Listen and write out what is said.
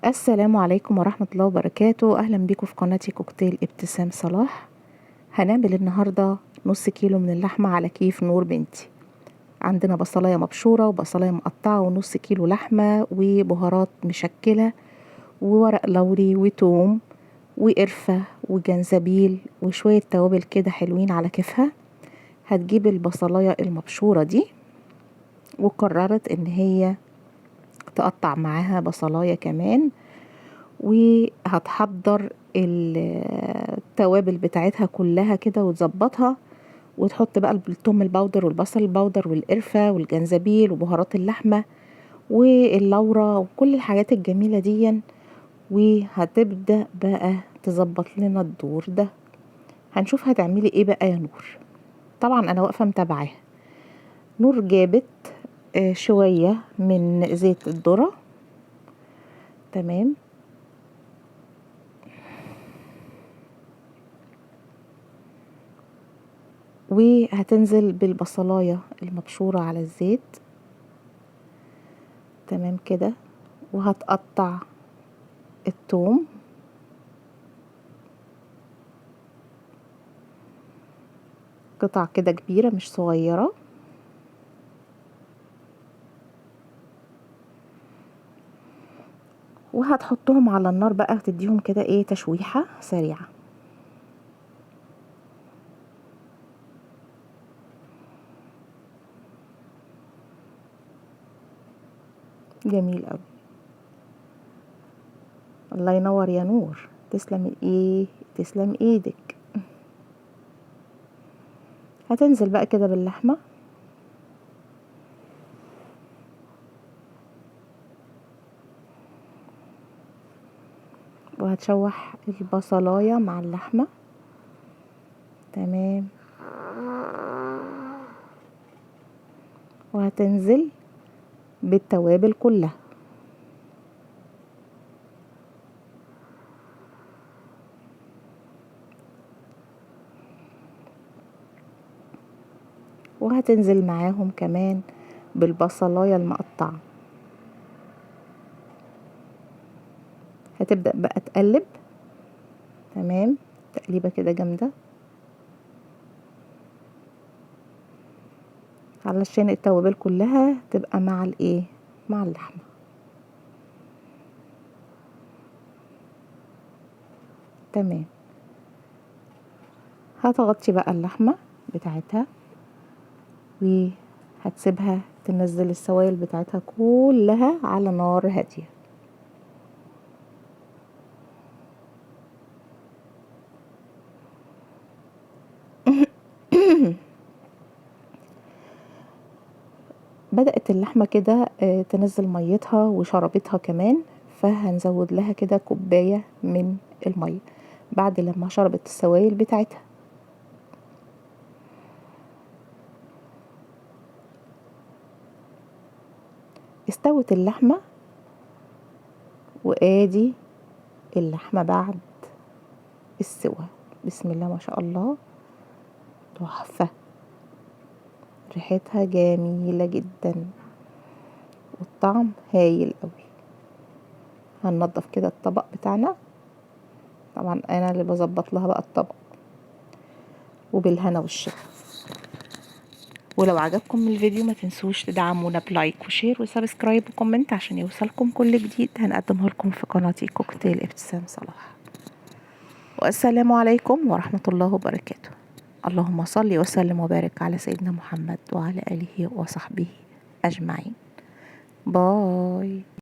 السلام عليكم ورحمة الله وبركاته. أهلا بيكم في قناتي كوكتيل ابتسام صلاح. هنعمل النهاردة نص كيلو من اللحمة على كيف نور بنتي. عندنا بصلاية مبشورة وبصلاية مقطعة ونص كيلو لحمة وبهارات مشكلة وورق لوري وتوم وقرفة وجنزبيل وشوية توابل كده حلوين على كيفها. هتجيب البصلاية المبشورة دي، وقررت ان هي تقطع معاها بصلاية كمان، وهتحضر التوابل بتاعتها كلها كده وتظبطها، وتحط بقى الثوم ال powder والبصل ال powder والقرفة والجنزبيل وبهارات اللحمة واللورة وكل الحاجات الجميلة دي، وهتبدأ بقى تظبط لنا الدور ده. هنشوف هتعملي ايه بقى يا نور. طبعا انا واقفة متابعاها. نور جابت شوية من زيت الذرة، تمام، وهتنزل بالبصلاية المبشورة على الزيت، تمام كده، وهتقطع الثوم قطع كده كبيرة مش صغيرة، وهتحطهم على النار بقى، تديهم كده ايه تشويحة سريعة. جميل قوي. الله ينور يا نور، تسلم ايه، تسلم ايدك. هتنزل بقى كده باللحمة، وهتشوح البصلاية مع اللحمة، تمام، وهتنزل بالتوابل كلها. وهتنزل معاهم كمان بالبصلاية المقطعة. هتبدأ بقى تقلب، تمام، تقليبة كده جامدة علشان التوابل كلها تبقى مع الايه، مع اللحمة. تمام. هتغطي بقى اللحمة بتاعتها وهتسيبها تنزل السوائل بتاعتها كلها على نار هادية. بدأت اللحمة كده تنزل ميتها وشربتها كمان، فهنزود لها كده كوباية من المية بعد لما شربت السوائل بتاعتها. استوت اللحمة، وادي اللحمة بعد السوى، بسم الله ما شاء الله، تحفة، ريحتها جميلة جدا والطعم هايل قوي. هننضف كده الطبق بتاعنا، طبعا انا اللي بظبط لها بقى الطبق، وبالهنا والشفا. ولو عجبكم الفيديو ما تنسوش تدعمونا ب like و share و subscribe و comment عشان يوصلكم كل جديد هنقدمه لكم في قناتي كوكتيل ابتسام صلاح. والسلام عليكم ورحمة الله وبركاته. اللهم صل وسلم وبارك على سيدنا محمد وعلى آله وصحبه أجمعين. باي.